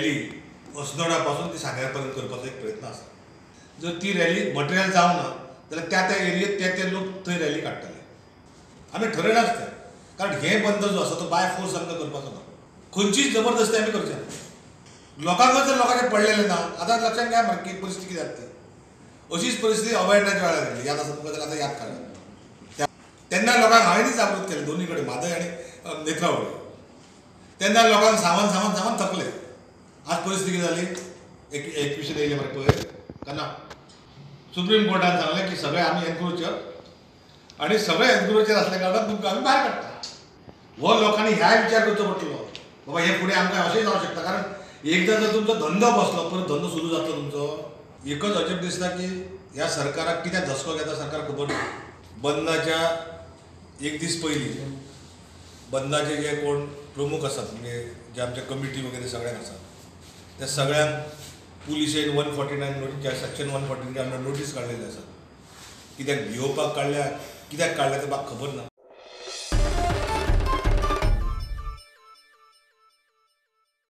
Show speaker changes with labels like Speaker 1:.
Speaker 1: Rally Assonora पासून ती सांग्यार पर्यंत करपाचो एक प्रयत्न आसा. जर ती रॅली मटेरियल जावंक ना जाल्यार त्या त्या एरियेत ते ते लोक थंय रॅली काडटले. आमी ठरयलाच तें, कारण हें बंद जो आसा तो बाय फोर्स आमकां करपाचो ना. खंयचीच जबरदस्ती आमी करचे ना. लोकांक जर लोकांचें पडलेलें ना, आतां लक्षांत घ्या मरे की परिस्थिती कितें जाता ती. अशीच परिस्थिती अभयारण्याच्या वेळार आयिल्ली, याद आसा तुमकां जाल्यार आतां याद काडा. तेन्ना लोकांक हांवेंय जागृत केलें दोनूय कडेन, म्हादय आनी नेत्रावळी. तेन्ना लोकांक सांगून सांगून सांगून थकले. आज परिस्थिती कितें जाली, 21 येयले मरे पळय का ना, सुप्रीम कोर्टान सांगलें की सगळे आमी एनक्रोचर आनी सगळे एनक्रोचर आसल्या कारणान तुमकां आमी भायर काडटा. हो लोकांनी ह्याय विचार करचो पडटलो, बाबा हे फुडें आमकां अशेंय जावंक शकता. कारण एकदां जर तुमचो धंदो बसलो परत धंदो सुरू जातलो तुमचो. एकच अजब दिसता की ह्या सरकाराक कित्याक धसको घेता सरकार खबर ना. बंदाच्या एक दीस पयलीं बंदाचे जे कोण प्रमुख आसात, म्हणजे जे आमचे कमिटी वगैरे सगळ्यांक आसात, त्या सगळ्यांक पुलिशेन 149 नोटीस, सेक्शन 149 आमकां नोटीस काडलेली आसा. कित्याक भियोवपाक काडल्या, कित्याक काडल्या तें म्हाका खबर ना.